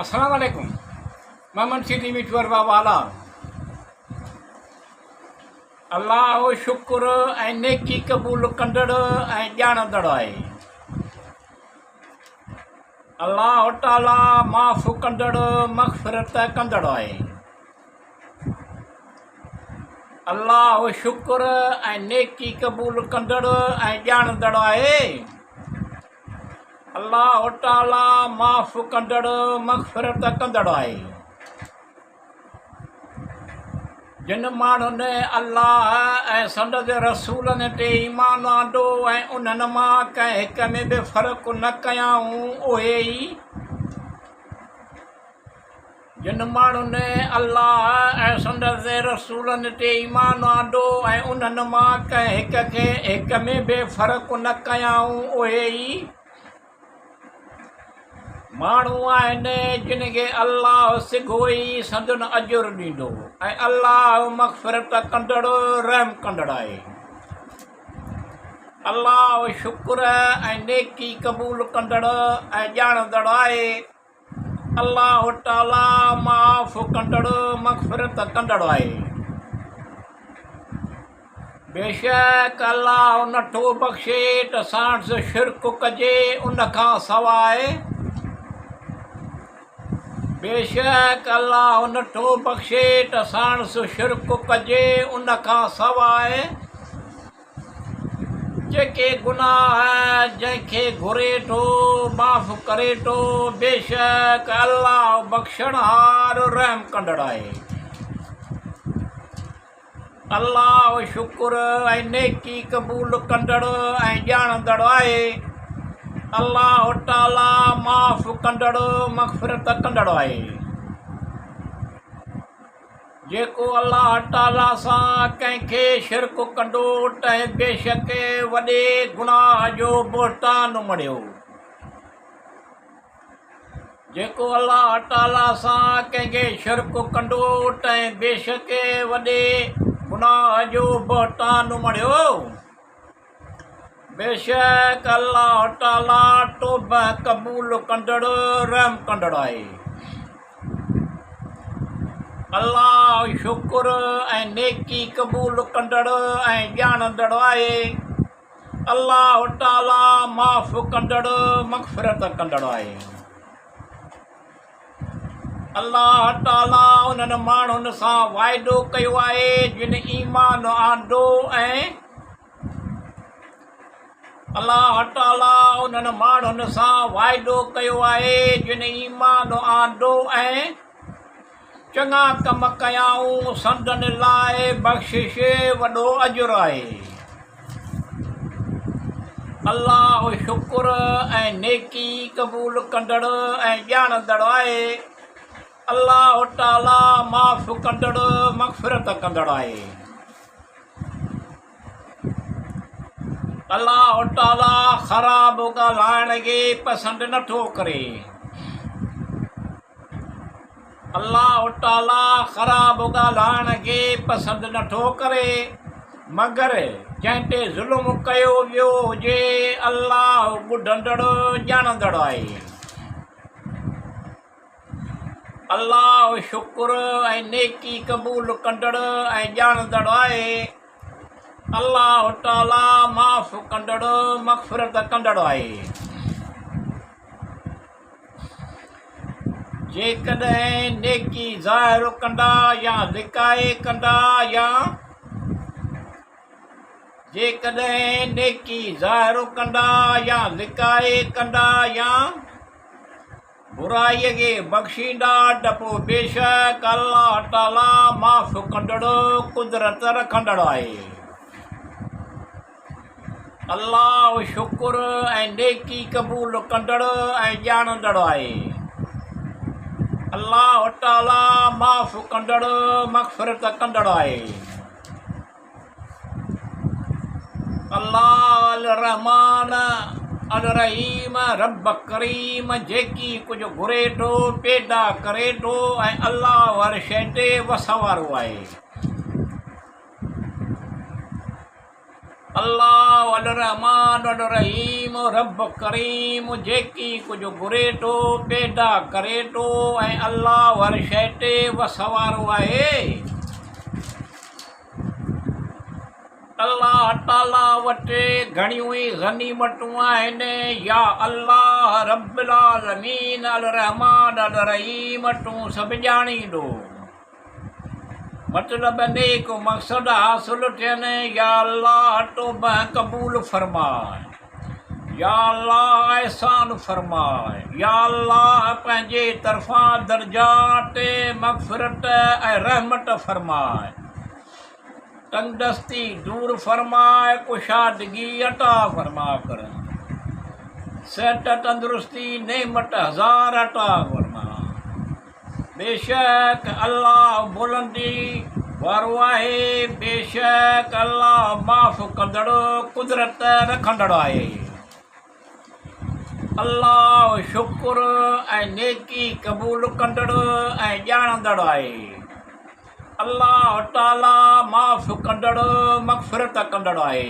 السلام عليڪم مان منشي ٽي وي چور بابا والا الله شڪر ۽ نيڪي قبول ڪندڙ ۽ ڄاڻندڙ آهي الله تعالي معاف ڪندڙ مغفرت ڪندڙ آهي الله شڪر ۽ نيڪي قبول ڪندڙ ۽ ڄاڻندڙ آهي. الله تعالي معاف ڪندڙ مغفرت ڪندڙ آهي. جن ماڻهن الله ۽ سندس رسولن تي ايمان آندو ۽ انهن مان ڪنهن هڪ ۾ به فرق نه ڪيائون اهي ئي جن ماڻهن الله ۽ سندس رسولن تي ايمان آندو ۽ انهن مان ڪنهن هڪ کي هڪ ۾ به فرق نه ڪيائون اهي ئي ماڻهو آهن جن کي الله سگهو ئي سندن اجر ڏيندو ۽ الله مغفرت ڪندڙ رحم ڪندڙ آهي. الله شڪر ۽ نيڪي قبول ڪندڙ ۽ ڄاڻندڙ آهي. الله تعاليٰ معاف ڪندڙ مغفرت ڪندڙ آهي. بيشڪ الله نٿو بخشي ته ساڻس شرڪ ڪجي ان کان سواء بيشڪ الله نٿو بخشي ته ساڻس شرڪ ڪجي ان کان سواء جيڪي گناهه جنهن کي گهري ٿو معاف ڪري ٿو، بيشڪ الله بخشڻهار رحم ڪندڙ آهي. الله شڪر ۽ نيڪي قبول ڪندڙ ۽ ڄاڻندڙ آهي. الله تعاليٰ معاف ڪندڙ مغفرت ڪندڙ آهي. جيڪو الله تعاليٰ سان ڪنهن کي شرڪ ڪندو تنهن بيشڪ وڏي گناهه جو بهتان مڙهيو. جيڪو الله تعاليٰ سان ڪنهن کي شرڪ ڪندو تنهن بيشڪ وڏي گناهه جو بهتان مڙهيو. بيشڪ الله تعاليٰ توبه قبول ڪندڙ رحم ڪندڙ آهي. الله شڪر ۽ نيڪي قبول ڪندڙ ۽ ڄاڻندڙ آهي. الله تعاليٰ معاف ڪندڙ مغفرت ڪندڙ آهي. الله تعاليٰ انهن ماڻهن سان واعدو ڪيو آهي جن ايمان آندو ۽ الله تعاليٰ انهن ماڻهن سان واعدو ڪيو آهي جن ايمان آندو ۽ چڱا ڪم ڪيائون، سندن لاء بخشش وڏو اجر آهي. الله شڪر ۽ نيڪي قبول ڪندڙ ۽ ڄاڻندڙ آهي. الله تعاليٰ معاف ڪندڙ مغفرت ڪندڙ آهي. الله تعاليٰ خراب ڳالهائڻ کي پسند نٿو ڪري. الله تعاليٰ خراب ڳالهائڻ کي پسند نٿو ڪري، مگر جنهن تي ظلم ڪيو ويو هجي، الله ٻڌندڙ ڄاڻندڙ آهي. الله شڪر ۽ نيڪي قبول ڪندڙ ۽ ڄاڻندڙ آهي. الله تعاليٰ معاف ڪندڙ مغفرت ڪندڙ آهي. جيڪڏهن نيڪي ظاهر ڪندا يا لڪائي ڪندا يا جيڪڏهن نيڪي ظاهر ڪندا يا لڪائي ڪندا يا برائيء کي بخشيندا ته پوء بيشڪ الله تعاليٰ معاف ڪندڙ قدرت رکندڙ آهي. الله شڪر ۽ نيڪي قبول ڪندڙ ۽ ڄاڻندڙ آهي. الله تعاليٰ معاف ڪندڙ مغفرت ڪندڙ آهي. الله الرحمان الرحيم رب ڪريم جيڪي ڪجهه گهري ٿو پيدا ڪري ٿو ۽ الله هر شيء تي وس وارو آهي. الله الرحمان الرحيم رب ڪريم جيڪي ڪجهه گهري ٿو پيدا ڪري ٿو ۽ الله هر شيء تي وس وارو آهي. الله تعاليٰ وٽ گهڻيون ئي غنيمتون آهن. يا الله رب العالمين الرحمان الرحيم تون سڀ ڄاڻيندو. مطلب نيڪ مقصد حاصل ٿين. يا الله توبه قبول فرماء. يا الله احسان فرماء. يا الله پنهنجي طرفان درجات مغفرت ۽ رحمت فرماء. تنگدستي دور فرماء، ڪشادگي عطا فرماء ڪر. صحت تندرستي نعمت هزار عطا فرماء. بيشڪ الله بلندي وارو آهي، بيشڪ الله معاف ڪندڙ قدرت رکندڙ آهي. الله شڪر ۽ نيڪي قبول ڪندڙ ۽ ڄاڻندڙ آهي. الله تعاليٰ معاف ڪندڙ مغفرت ڪندڙ آهي.